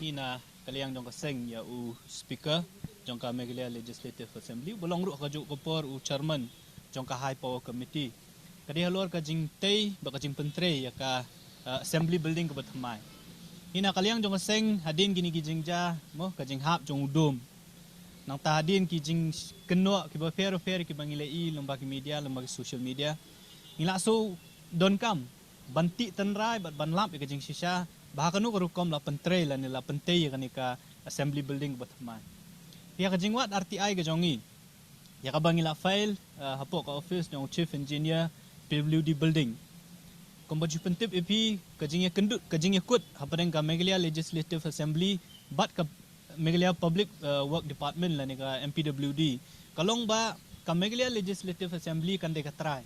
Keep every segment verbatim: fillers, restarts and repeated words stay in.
Na ka liang jong ka seng ïa u speaker jong ka Meghalaya Legislative Assembly, ba long ruh ha kajuh ka por u chairman jong ka High Power Committee. Ka dei halor ka jingtei bad ka jingpyntrei ïa ka, uh, assembly building kaba thymmai. Hi na ka liang jong ka seng, hadien kine ki jingjia, mo, ka jinghap jong u dum, nangta hadien ki jingkynnoh kiba pher pher kiba ngi la ïohi lyngba ki media, lyngba ki social media, ngi la shu donkam ban tih tynrai bad ban lap ïa ka jingshisha ba ha kano ka rukom la pyntrei lane la pyntei ïa kane ka assembly building kaba thymmai. Ïa ka jingwad R T I ka jong ngi, ïa kaba ngi la file, uh, hapoh ka office jong u Chief Engineer, P W D Building. Kumba ju pyntip ïa phi, ka jingïakyndit, ka jingïakut hapdeng ka Meghalaya Legislative Assembly bad ka Meghalaya Public, uh, Work Department lane ka M P W D ka long ba ka Meghalaya Legislative Assembly kan dei ka trai,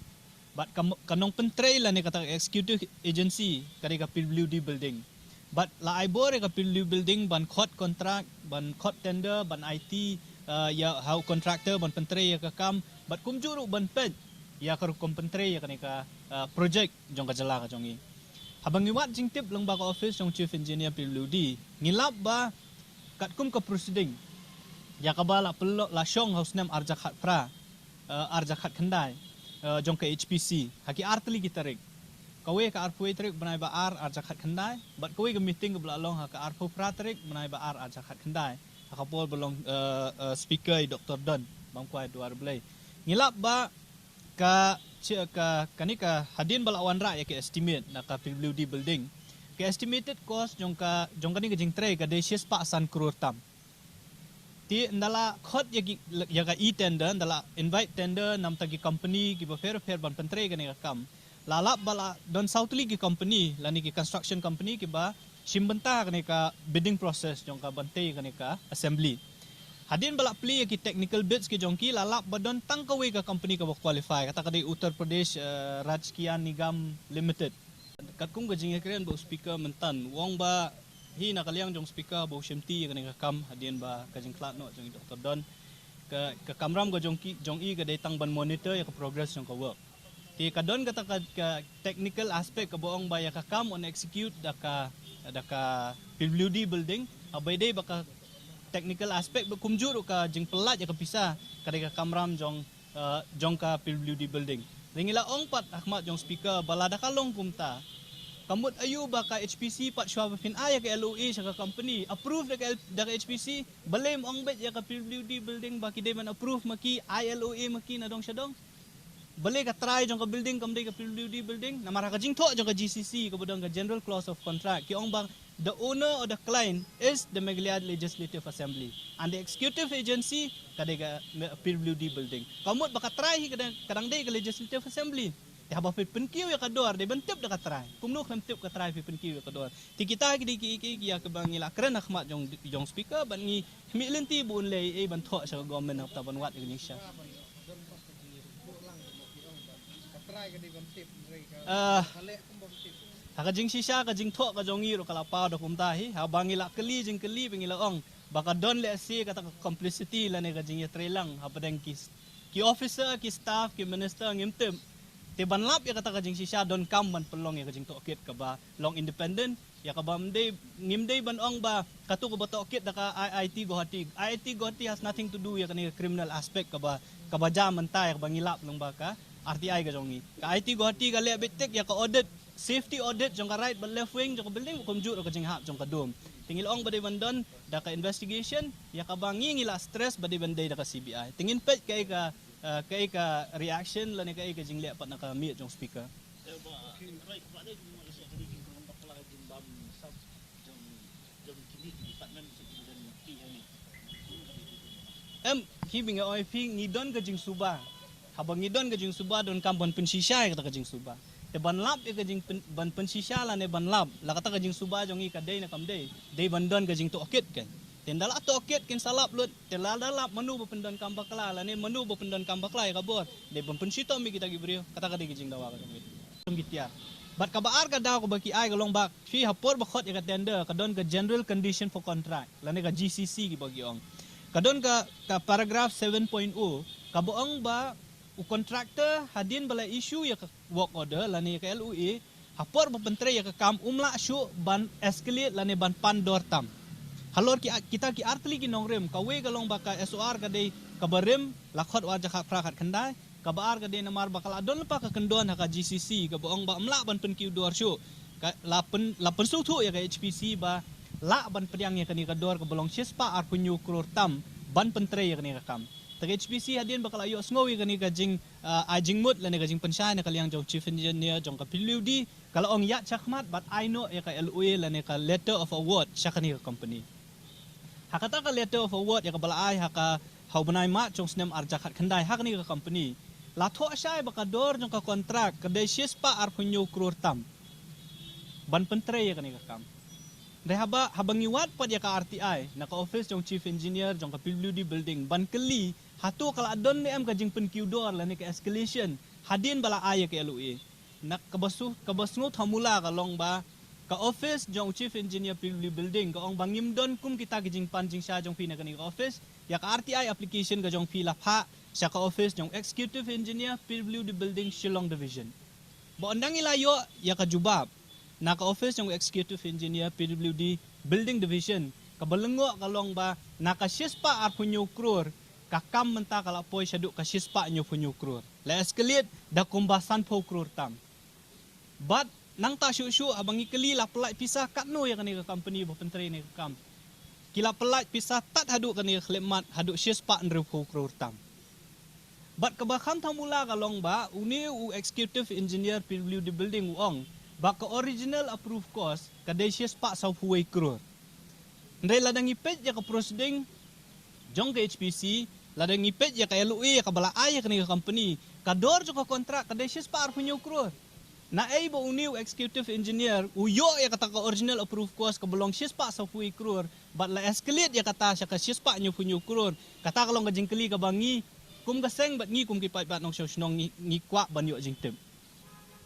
bad ka, ka nongpyntrei lane kata ka executive agency ka dei ka P W D Building. Bad la ai bor ïa ka P W D Building ban khot contract, ban khot tender, ban ai tih, uh, ïa ha u contractor ban pyntrei ïa ka kam, bad kumjuh ruh ban peit ïa ka rukom pyntrei ïa kane ka, uh, project jong ka jylla ka jong ngi. Haba ngi wad jingtip lyngba ka office jong Chief Engineer P W D, ngi lap ba katkum ka proceeding ïa kaba la pynlong, la shong ha u snem arhajar khatphra, uh, arhajar khatkhyndai, uh, jong ka H P C, ha ki artylli ki tarik. Kawei ka arphew tarik bnai ba ar arhajar khatkhyndai, bad kawei ka meeting kaba la long ha ka arphew phra tarik bnai ba ar arhajar khatkhyndai, ha ka por ba long, uh, uh, speaker i Doktor Don Bamkwai Duarblei. Ngi lap ba ka, chi-, ka, kane ka, hadien ba la wanrah ïa ka estimate na ka P W D Building, ka estimated cost jong ka, jong kane ka jingtrei ka dei shispah san klur tam. Te ynda la khot ïa ki, ïa ka e-tender, ynda la invite tender namar ki company kiba pher pher ban pyntrei kane ka kam, la lap ba la don saw tylli ki company lane ki construction company kiba shim bynta ha kane ka bidding process jong ka ban tei kane ka assembly. Hadien ba la plie ïa ki technical bids ki jong ki, la lap ba don tang kawei ka company kaba qualify, kata ka dei Uttar Pradesh, eh, Rajkiyan Nigam Limited. Katkum ka jingïakren bad u speaker mynta, u ong ba hi na ka liang jong u speaker ba u shimti ïa kane ka kam hadien ba ka jingkhlad noh jong i Doktor Don, ka, ka kamram ka jong ki, jong i ka dei tang ban monitor ïa ka progress jong ka work. Te ka don kata ka, ka technical aspect kaba ong ba ïa ka kam yn execute da ka, da ka P W D Building, haba ïadei bad ka technical aspect bad kumjuh ruh ka jingpyllait ïa ka pisa ka dei ka kamram jong, uh, jong ka P W D Building. Te ngi la ong pat ha khmat jong u speaker ba lada ka long kumta, ka mut aïu ba ka H P C pat shuwa ba phin ai ïa ka L O A sha ka company, approve da ka L-, da ka H P C, balei ym ong beit ïa ka P W D Building ba ki dei ban approve ma ki, ai L O A ma ki na dong sha dong? Balei ka trai jong ka building kam dei ka P W D Building? Namar ha ka jingthoh jong ka G C C kaba don ka General Clause of Contract, ki ong ba the owner or the client is the Meghalaya Legislative Assembly and the executive agency ka dei ka me-, P W D Building. Ka mut ba ka trai hi ka dang, ka dang dei ka Legislative Assembly. Te haba phi pynkiew ïa ka dor dei ban tip da ka trai. Kumno khlem tip ka trai phi pynkiew ïa ka dor? Te kita ki dei ki, ki, ki ïa kaba ngi la kren ha khmat jong, jong u speaker bad ngi mih lynti ba un leh ei ei ban thoh sha ka government hangta ban wad ïa ka jingshisha. Ah, ha ka jingshisha ka jingthoh ka jong ngi ruh ka la paw da kumta hi, haba ngi la kylli jingkylli ba ngi la ong ba ka don lehse kata ka complicity lane ka jingïatreilang hapdeng ki, ki officer, ki staff, ki minister ngim tip. Te ban lap ïa kata ka jingshisha donkam ban pynlong ïa ka jingtohkit kaba long independent, ïa kaba ym dei, ngim dei ban ong ba kato kaba tohkit da ka I I T Guwahati. I I T Guwahati has nothing to do ïa kane ka criminal aspect kaba, kaba jia mynta ïa kaba ngi lap lyngba ka R T I ka jong ngi. Ka I I T Guwahati ka leh beit tik ïa ka audit, safety audit jong ka right bad left wing jong ka building, kumjuh ruh ka jinghap jong ka dum. Te ngi la ong ba dei ban don da ka investigation ïa kaba ngi, ngi la stress ba dei ban dei da ka C B I. Te ngin peit kaei ka, eh, kaei ka reaction lane kaei ka jingleh pat na ka miet jong u speaker. Em, hi ba nga ong ïa phi, ngi don ka jingsuba. Haba ngi don ka jingsuba, donkam ban pynshisha ïa kata ka jingsuba. Te ban lap ïa ka jingpyn-, ban pynshisha lane ban lap la kata ka jingsuba jong ngi ka dei ne kam dei, dei ban don ka jingtohkit kan. Te ynda la tohkit kin sa lap lut, te lada lap mano ba pyndonkam bakla lane mano ba pyndonkam bakla ïa ka bor, dei ban pynshitom ïa kita ki briew. Kata ka dei ka jingdawa ka jong ngi. Jong ki tiar. Bad kaba ar ka daw kaba ki ai ka long ba phi ha por ba khot ïa ka tender ka don ka general condition for contract lane ka G C C kiba ki ong. Ka don ka, ka paragraph seven point oh kaba ong ba u contractor hadien ba la issue ïa ka work order lane ïa ka L O A, ha por ba pyntrei ïa ka kam um lah shuh ban escalate lane ban pan dor tam. Halor ki, kita ki artylli ki nongrim, kawei ka long ba ka S O R ka dei kaba rim, la khot ar hajar khatphra khatkhyndai, kaba ar ka dei namar ba ka la don lypa ka kyndon ha ka G C C, kaba ong ba ym lah ban pynkiew dor shuh, ka la pyn, la pynsngewthuh ïa ka H P C ba lah ban pdiang ïa kane ka dor kaba long shispah arphew hynñiew klur tam ban pyntrei ïa kane ka kam. Te ka H P C hadien ba ka la ïohsngew ïa kane ka jing, ah, ai jingmut lane ka jingpynshai na ka liang jong Chief Engineer jong ka P W D, ka la ong ïaid shakhmat bad ai noh ïa ka L O A lane ka Letter of Award sha kane ka company. Ha kata ka Letter of Award ïa kaba la ai ha ka, ha u bnai March jong snem ar hajar khatkhyndai ha kane ka company, la thoh shai ba ka dor jong ka kontrak ka dei shispah arphew hynñiew klur tam ban pyntrei ïa kane ka kam. Hynrei haba, haba ngi wad pat ïa ka R T I na ka office jong Chief Engineer jong ka P W D Building ban kylli hato ka la don ne em ka jingpynkiew dor lane ka escalation hadien ba la ai ïa ka L O A. Na kaba su, kaba sngewthuh mula ka long ba ka office jong Chief Engineer P W D Building ka ong ba ngim don kum kita ki jingpan jingshai jong phi na kane ka office, ïa ka R T I application ka jong phi la phah sha ka office jong Executive Engineer P W D Building Shillong Division. Ba ynda ngi la ïoh ïa ka jubab na ka office jong Executive Engineer P W D Building Division, kaba lyngngoh ka long ba na ka shispah arphew hynñiew klur ka kam mynta ka la poi shaduh ka shispah hynñiewphew hynñiew klur. La escalate da kumba sanphew klur tam. Bad nangta shuh shuh haba ngi kylli la pyllait pisa katno ïa kane ka company ba pyntrei ïa kane ka kam, ki la pyllait pisa tad haduh kane ka khyllipmat haduh shispah hynriewphew klur tam. Bad kaba khamtam mula ka long ba une u Executive Engineer P W D Building u ong ba ka original approved cost ka dei shispah sawphew wei klur. Hynrei lada ngi peit ïa ka proceeding jong ka H P C, lada ngi peit ïa ka L O A ïa kaba la ai ïa kane ka company, ka dor jong ka kontrak ka dei shispah arphew hynñiew klur. Naei ba une u Executive Engineer u ïoh ïa kata ka original approved cost kaba long shispah sawphew wei klur bad la escalate ïa kata sha ka shispah hynñiewphew hynñiew klur? Kata ka long ka jingkylli kaba ngi kum ka seng bad ngi kum ki paidbah nongshong shnong ngi, ngi kwah ban ïoh jingtip.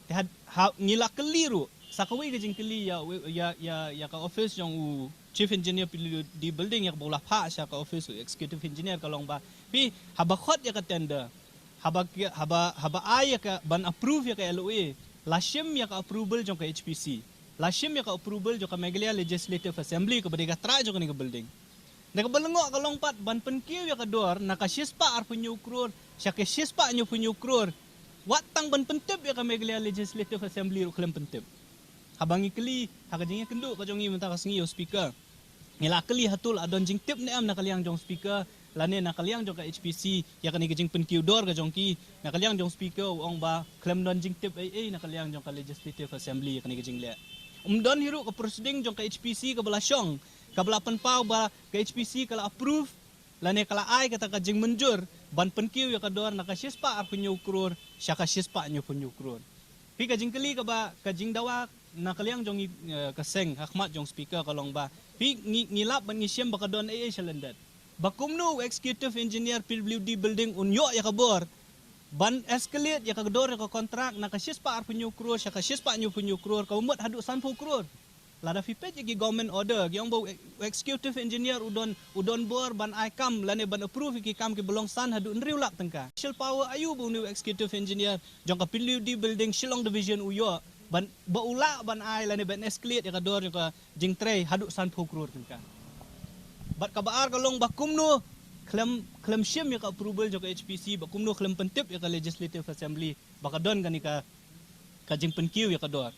Te ha, ha, ngi la kylli ruh sa kawei ka jingkylli ïa, ïa, ïa, ïa ka office jong u Chief Engineer P W D Building ïa kaba u la phah sha ka office u Executive Engineer ka long ba, phi, haba khot ïa ka tender, haba ki, haba, haba ai ïa ka ban approve ïa ka L O A, la shim ïa ka approval jong ka H P C, la shim ïa ka approval jong ka Meghalaya Legislative Assembly kaba dei ka trai jong kane ka building. Da kaba lyngngoh ka long pat ban pynkiew ïa ka dor na ka shispah arphew hynñiew klur sha ka shispah hynñiewphew hynñiew klur, wat tang ban pyntip ïa ka Meghalaya Legislative Assembly ruh khlem pyntip. Haba ngi kylli ha ka jingïakynduh ka jong ngi mynta ka sngi ïa u Speaker, ngi la kylli hato la don jingtip ne em na ka liang jong u Speaker lane na ka liang jong ka H P C ïa kane ka jingpynkiew dor ka jong ki. Na ka liang jong u Speaker u ong ba khlem don jingtip ei ei na ka liang jong ka Legislative Assembly ïa kane ka jingleh. Ym don hi ruh ka proceeding jong ka H P C kaba la shong, kaba la pynpaw ba ka H P C ka la approve lane ka la ai kata ka jingmynjur ban pynkiew ïa ka dor na ka shispah arphew hynñiew klur sha ka shispah hynñiewphew hynñiew klur. Phi, ka jingkylli kaba, ka jingdawa na ka liang jong ngi, eh, ka seng ha khmat jong u Speaker ka long ba, phi, ngi, ngi lap bad ngi shem ba ka don ei ei sha lyndet. Ba kumno u Executive Engineer P W D Building un ïoh ïa ka bor ban escalate ïa ka dor ïa ka kontrak na ka shispah arphew hynñiew klur sha ka shispah hynñiewphew hynñiew klur kaba mut haduh sanphew klur? Lada phi peit ïa ki government order ki ong ba u executive engineer u don, u don bor ban ai kam lane ban approve ïa ki kam kiba long san haduh hynriew lak tyngka. Special power aïu ba une u executive engineer jong ka P W D Building Shillong Division u ïoh ban, ba u lah ban ai lane ban escalate ïa ka dor jong ka jingtrei haduh sanphew klur tyngka? Bad kaba ar ka long ba kumno khlem, khlem shim ïa ka approval jong ka H P C, ba kumno khlem pyntip ïa ka Legislative Assembly ba ka don kane ka, ka jingpynkiew ïa ka dor.